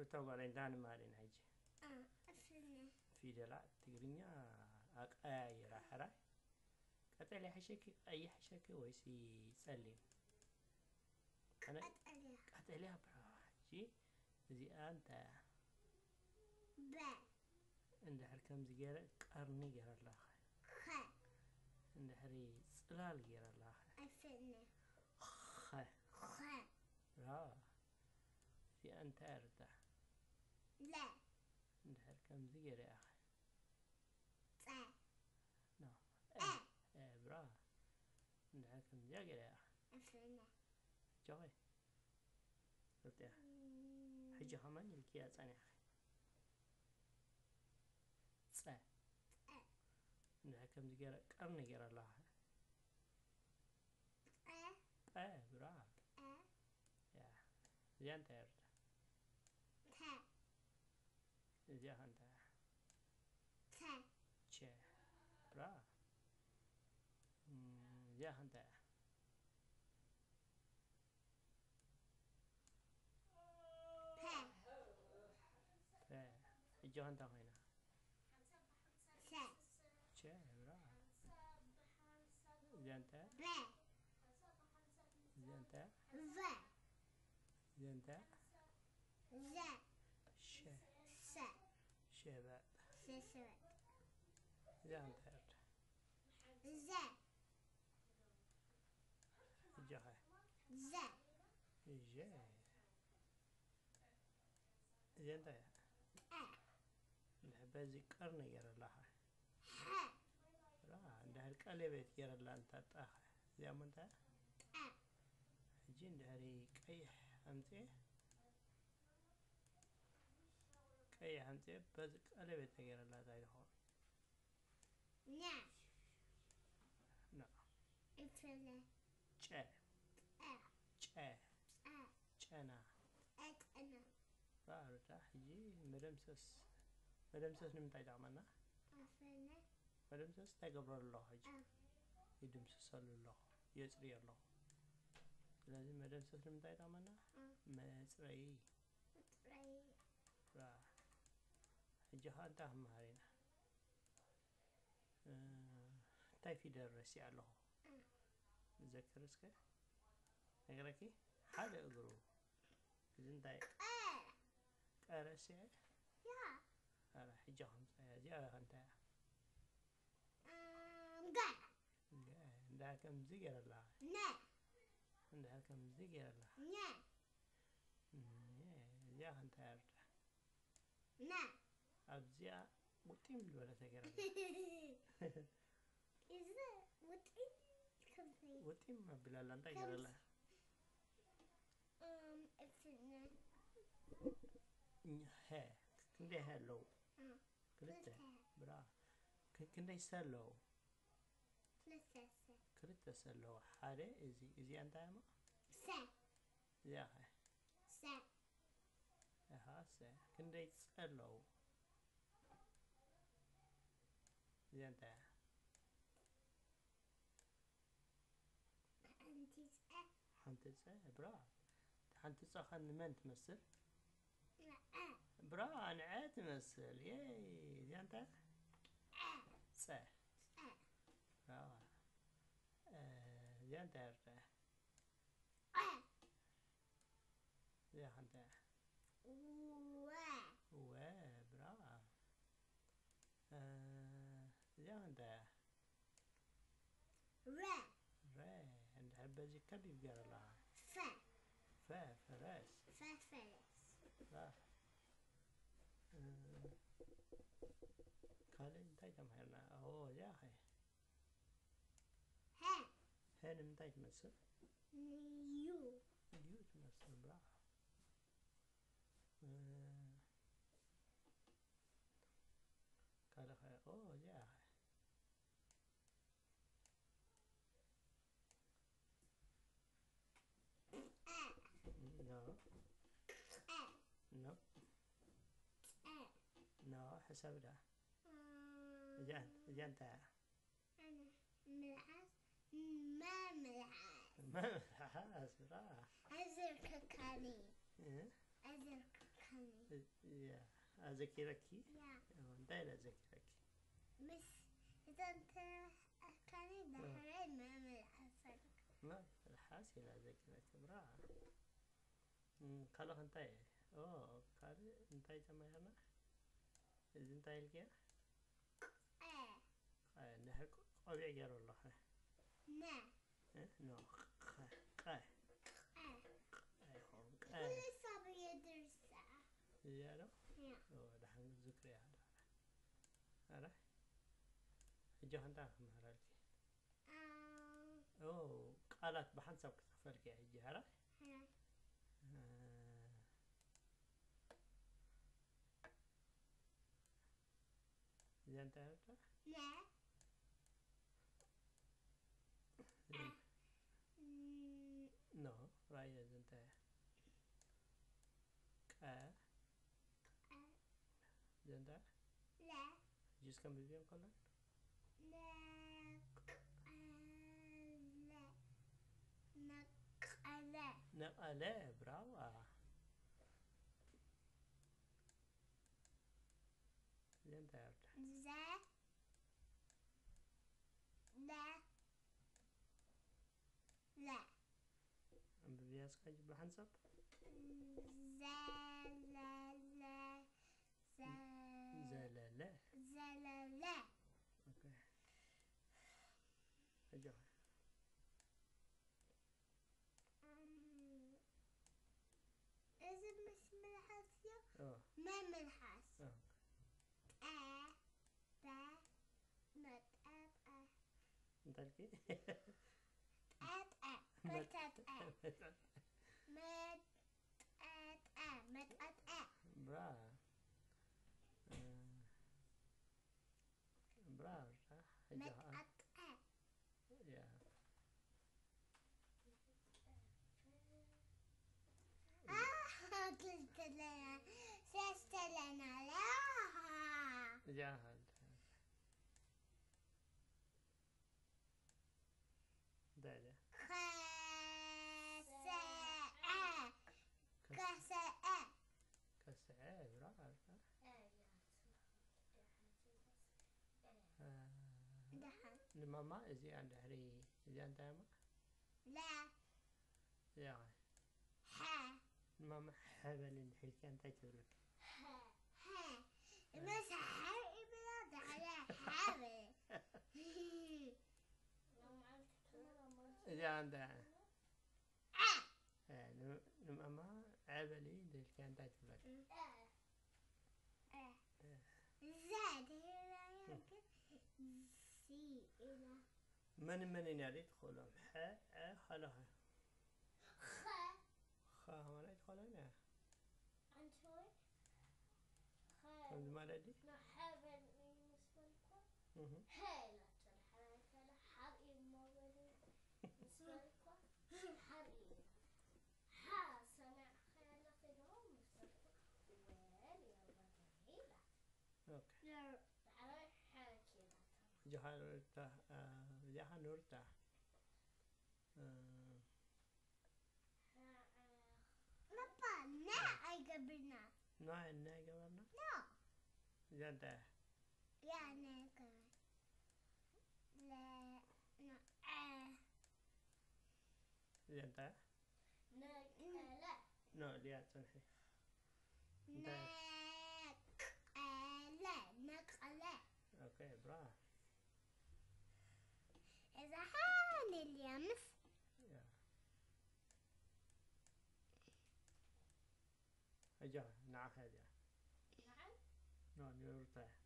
ሩታ ጓለይ፣ እንታይ ንማሃር ኢና ሕጂ? አ፣ እፍነ። ፊደላት ትግርኛ ኣቀያይራ። ሕራይ፣ ቀጠልያ ሕሸኪ፣ ቀይሕ ሕሸኪ ወይሲ ጸሊም? ኣነ ቀጠልያ። ቀጠልያ። ብራዋ። ሕጂ እዚኣ እንታይ እያ? በ። እንድሕር ከምዚ ገይረ ቀርኒ ገይረ ኣለኻ። ኸ። እንድሕሪ ጽላል ገይረ ኣለኻ። እፍነ። ኸ። ኸ። ብራዋ። እዚኣ እንታይ እርታ? ለ። እንድሕር ከምዚ ገይረ እያ። ጸ። ኖ። እ። እ፣ ብራዋ። እንድሕር ከምዚኣ ገይረ እያ። እፍነ። ጆኸይ። ርትያ። እም፣ ሕጂ ከማን ኢልክያ ጸኒሕኺ። ጸ። ጸ። እንድሕር ከምዚ ገይረ ቀርኒ ገይረ ኣለኻ። ጸ። ጸ፣ ብራዋ። ጸ። ያ። እዚኣ እንታይ እርታ? ተ። እዚኣ ከ እንታይ እያ? ተ። ቸ። ብራዋ። እም፣ እዚኣ ከ እንታይ እያ? ፐ። ፈ። ሕጂ ከ እንታይ ኮይና? ሰ። ቸ። ብራዋ። እዚኣ እንታይ እያ? በ። እዚኣ እንታይ እያ? ቨ። እዚኣ እንታይ እያ? ዘ። ሸ። ሰ። ሸበጥ። ሰሰበጥ። እዚኣ እንታይ እርታ? ዘ። እጃኸ? ዘ። እዤ። እዚኣ እንታይ እያ? አ። እንድሕር በዚ ቀርኒ ገይረ ኣለኻ። ሐ። ራ፣ እንድሕር ቀለቤት ገይረ ኣላ እንታጣኸ። እዚኣ እሞ እንታይ እያ? አ። ሕጂ እንድሕሪ ቀይሕ ኣምፅኤ፣ ቀይሕ ኣምፅኤ በዚ ቀለቤት ተገይረ ኣላ እንታይ ትኸውን? ኛ። ና። እፍለ። ጨ። አ። ጨ። አ። ጨና። አጠና። ራርዳ። ሕጂ መደምሰስ፣ መደምሰስ ንምንታይ ይጠቕመና? አፈነ። መደምሰስ እንታይ ገብረሉ ኣለኹ? ሕጂ አ። ይድምስሰሉ ኣለኹ፣ የፅርዮ ኣለኹ። ስለዚ መደምሰስ ንምንታይ ይጠቕመና? አ። መፅረዪ። ጥራይ። ራ። ሕጂ ኸዓ እንታይ ክንመሃር ኢና? እ፣ እንታይ ፊደል ረሲዐ ኣለኹ? እ። ንዘክር እስከ። ነገረኪ? ሓደ እግሩ። እዚ እንታይ? ቀ። ቀ ረሲዐ? ያ። ኣረ፣ ሕጂ ከምፃ እያ። እዚኣ ኸ እንታይ እያ? እም፣ ገ። ገ። እንዳ ከምዚ ገይረ ኣለኻ። ነ። እንዳ ከምዚ ገይረ ኣለኻ። ኘ። ኘ። እዚኣ ኸ እንታይ እያ? ና። ኣብዚኣ ውጢም ዝበለ ተገይራ ኣላ። እዚ ውጢም ከምዚ። ውጢም ኣቢላ ኣላ። እንታይ ገይራ ኣላ? እም፣ እፍነ። ሀ። ክንደይ ሀ ኣለዉ? እ፣ ክልተ። ክልተ። ብራ። ክ-፣ ክንደይ ሰ ኣለዉ? ክልተ ሰ። ክልተ ሰ ኣለዉ። ሓደ እዚ፣ እዚኣ እንታይ እያ እሞ? ሰ። እዚኣ ኸ? ሰ። ኣሃ፣ ሰ። ክንደይ ጸ ኣለዉ? እዚኣ እንታይ እያ? ሓንቲ ጸ። ሓንቲ ጸ፣ ብራ። ሓንቲ ጸ ኸ ንመን ትመስል? ንዐ። ብራ፣ ንዐ ትመስል። የይ፣ እዚኣ እንታይ እያ? ዐ። ጸ። ጸ። ብራ። እ፣ እዚኣ እንታይ እያ? ዐ። እዚኣ ከ እንታይ እያ? ወ። ወ፣ ብራ። እ፣ እዚኣ ከ እንታይ እያ? ረ። ረ። እንድሕር በዚ ከቢብ ገይረ ኣለኻ። ፈ። ፈ፣ ፈረስ። ፈ፣ ፈረስ። ራ። እ፣ ካልእ እንታይ ተማሂርና? ኦ፣ እዚኣ ኸ? ሀ። ሀ ንምንታይ ትመስል? ንዩ። ዩ ትመስል፣ ብራቮ። እ፣ ካልእ ኸ? ኦ፣ እዚኣ ኸ? ኖ። ኖ። ኖ፣ ሕሰብ ዳ። እዚኣ፣ እዚኣ እንታይ እያ? ኣነ ምልዓስ፣ መምልዓስ። መምልዓስ፣ ብራ። ኣዘርከካኒ። እ? ኣዘርከካኒ። ኣዘኪረኪ? ያ እንታይ ኢለ ኣዘኪረኪ? ምስ እተን ተካኒ ዳሕራይ ምምልሓሰልክ ምልሓስ ኢለ ኣዘኪረኪ። ብራ ካልእ እንታይ? ካልእ እንታይ ተማሂርና? እዚ እንታይ ኢልክያ? እንድሕር ቆቢዕ ገይሩ ኣለኸ? ነ ኖ ቀ ቀ ይኸውን ቀ ኩሉ ሰብ የድርሳ እዚኣ ዶ? ያ ደሓን ዝክርያ። ኣረ ሕጂ ከንታ ክምህረልኪ። ኣም፣ ቃላት ብሓንሳብ ክፅሕፈልኪ እየ ሕጂ። ኣረ ነ እዚኣ እንታይ ኣረዳ? ነ ኖ ራእየ እዚ እንታይ እያ? ቀ እዚ እንታይ እያ? ለ ጁስ ከንብብዮ እንከሎ ነቀለ ነቀለ ነቐለ። ብራዋ። እዚ እንታይ ኣረዳ? ዘ ለ ለ ኣንብብያ እስከ ሕጂ ብሓንሳብ። ዘለለ ዘ- ዘለለ። ዘለለ ኦኬ። ኣጆኻ። እም፣ እዚ ምስ ምልሓስ እዩ ኦ፣ መምልሓስ ኦ። ጠ በ መጠጠ እንታይ ኢልኪ? ጠጠ መጠጠ መጠጠ መጠጠ ብራ እ፣ ብራ ብራ። ሕጂ ኸዓ መጠጠ ያ ክልተ ለና ሰለስተ ለና ለ እዚኣ ሃልታ እንታይ እያ? ከሰዐ ከሰዐ ከስዐ ብራ ኣልካ። ደሓን ንማማ እዚኣ እንድሕሪ እዚኣ እንታይ እማ? ለ እዚኣ ኸ? ሐ ንማማ ሐበል እንድሕሪ እንታይ ትብለካ? ሐ ሐ ምስ ሐ ይብላ ዳዕላ ሐበ እዚኣ እንታይ? ዐ እ፣ ን- ንማማ ዐበሊ እንድሕሪ እንታይ ትብለካ? ዐ ዘ ድህራያ ግን ዚ ኢላ መን መን ኢና ደይ ትኽእሎም? ሐ ዐ ሃለኸ ኸ ኸ ማለት ኣይትኽእሎም እያ። ኣንቶይ ኸ ከምዚ ማለት ድዩ? ንሐበል ምስ በልኳ እህ። ሀ ኢላቶ ንሐበል ከላ ሓርኢ እሞ በሉ ምስ በልኳ ሓርኢ ኢላ ሓ ሰሚዕካ ያለኺ ዶ ምስ በልኳ ወል የወገ ኢላ ኦኬ። ዳዕራይ ሓ ኪላታ እዚኻ ኑርታ፣ እ፣ እዚኻ ኑርታ። እ፣ መባ ነ ኣይገብርና ናይ፣ ናይ ገበርና? ኖ እዚኣ እንታይ እያ? ያ ነገር ለ ኖ ዐ እዚኣ እንታይ እያ? ነቀለ ኖ፣ እዚኣ ጽንሒ። እንታይ? ነቀለ ነቀለ ኦኬ፣ ብራ። እዛ ሓንልያ ምስ ያ። ኣጆኻ፣ ንዓኻ እዚኣ። ንዓይ ኖ፣ ንሩታ እያ።